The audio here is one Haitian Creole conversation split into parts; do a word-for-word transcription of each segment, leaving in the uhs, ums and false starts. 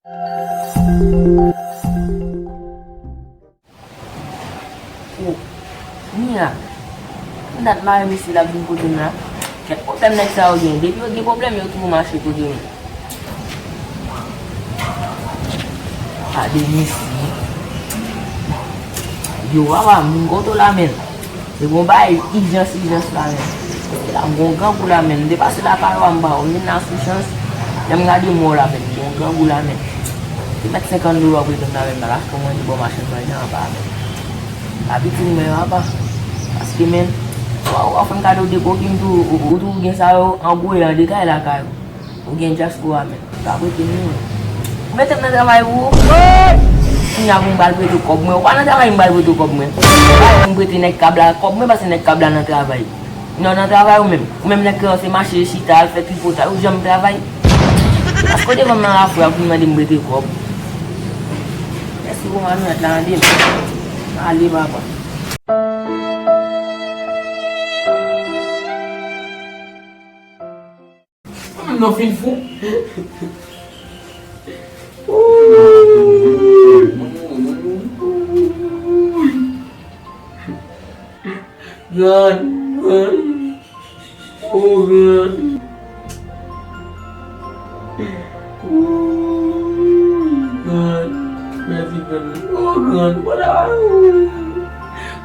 O, Mia, m dat mare mesye l ap vin kote m la. Kèt pwoblèm nèg sa yo gen. Depi yo gen pwoblèm, yo toujou mache kote m. Gade mesye. Yo, papa, moun kote w la, menn. Se gon bagay ijans, ijans la, menn. Paske la, m gon grangou la, menn. M te pase lakay ou a, m pa wè w. M vin la sou chans. Lè m gade m wè w la, menn. M gon grangou la, menn. Te mèt senkant dola w prete m la, menn. M al achte yon manje, bon, machann manje anba, menn. Abitid mwen, papa. Paske, menn, w a, w a fè m kado de kokin tou, ou, ou tou gen sa yo an gouye an detay lakay ou. Ou gen dyaspora, menn. Pa prete nou. Ou mete m nan travay pou ou. Kounye a pou m pral prete w kòb mwen. Ou pa nan travay m pral prete w kòb mwen. Ou pa wè m prete nèg kab la kòb mwen, paske nèg kab la nan travay. Non, nan travay ou menm. Ou menm nèg ki se mache chita, al fè tripotay, ou janm travay. Paske w te vann nan lafwa pou mande m prete kòb. Mèsi pou manmyòt la, tande m. Ale, papa. Mwen menm non fin fou. Grann, grann. O grann. Grann. Mèsi grann. O grann. Ou pa ta, ou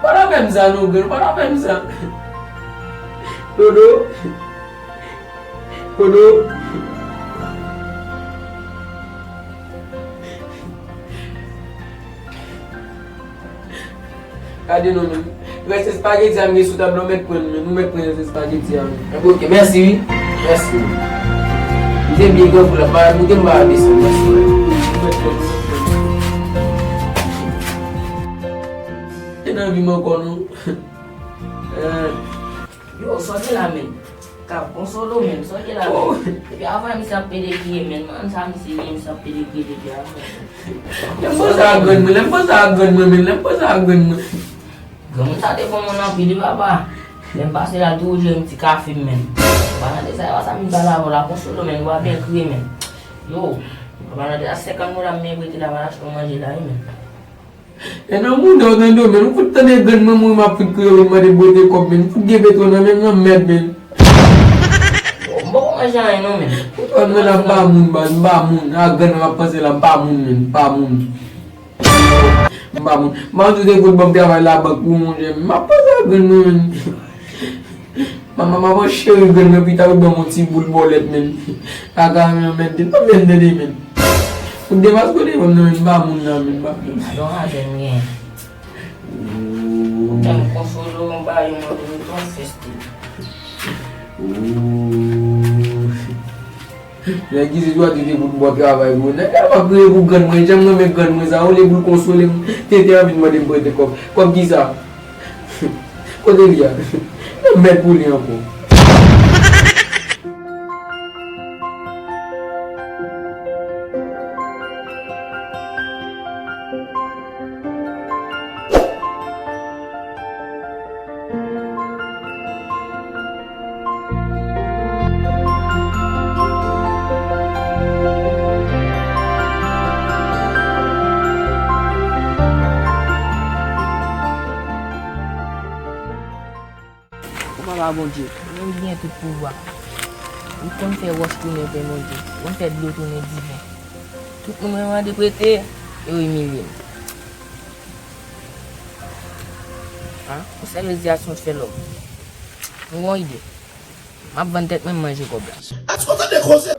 pa ta fè m sa non grann. Ou pa ta fè m sa. Dodo. Kodo. Gade non, menm. Rès espageti a m gen sou tab la, ou mèt pran l, menm. Ou mèt pran rès espageti a, menm. Oke, mèsi, wi. Mèsi. M te byen grangou la, m pa, m te m pa desann, mèsi, wi. Ou mèt pran l, ou mèt pran l. Te nan vi m ankò, non. Eh. Yo, sa w gen la, menn? Kab, konsole w, menn. Sa w gen la, menn? Depi avan, misye ap pede kriye, menn. Mwen, sa misye ye, misye ap pede kriye depi avan. Lè m panse a grann mwen, lè m panse a grann mwen, menn. Lè m panse a grann mwen. Granmoun sa te bon moun anpil, wi, papa. Lè m pase la, l toujou jere m ti kafe m, menn. An palan de sa, e pa sa m vin pale avè w la, konsole w, menn. Ou pa byen kriye, menn. Yo, an palan de sa, senkant dola m byen prete la, m al achte yon manje la, wi, menn. E nan mouda w tande w, menn. Ou fout tande grann mwen mouri, m ap fout kriye, ou vin mande m prete kòb, menn. Ou fout gen petwo nan men m, nan mèd, menn. M poko manje anyen non, menn. Ou konn mwen la, m pa moun, baz, m pa moun. A grann mwen m ap panse la, m pa moun, menn, m pa moun. M pa moun. M pa moun, ou te fout ban m travay labank pou monchè, m ap panse a grann mwen, menn. Manman, manman cheri grann mwen pita ou ban m yon ti boul bòlèt, menn. Kaka, menn, menn, te nan menn tande, menn. Ou demas kote, menn, non, menn, pa moun nan, menn, pa moun. Don Azen gen. Ou menm konsole w, m pa yon moun, ou ton festi. Nèg ki se jwa di te pou bon travay pou nèg la pa priye pou grann mwen, jan m renmen grann mwen sa, olye pou l konsole m, te te anvi mande m prete kòb. Kòb kisa? Kote li a? Nan mèd pou li ankò. O Papa Bondye, ou menm ki gen tout pouvwa. Ou konn fè wòch tounen pen, Bondye. Ou konn fè dlo tounen diven. Tout moun mwen mande prete, yo imilye m. A, yon sèl reziyasyon fè lòm. M gon ide. M ap vann tèt mwen, m manje kòb la. Èske w tande koze?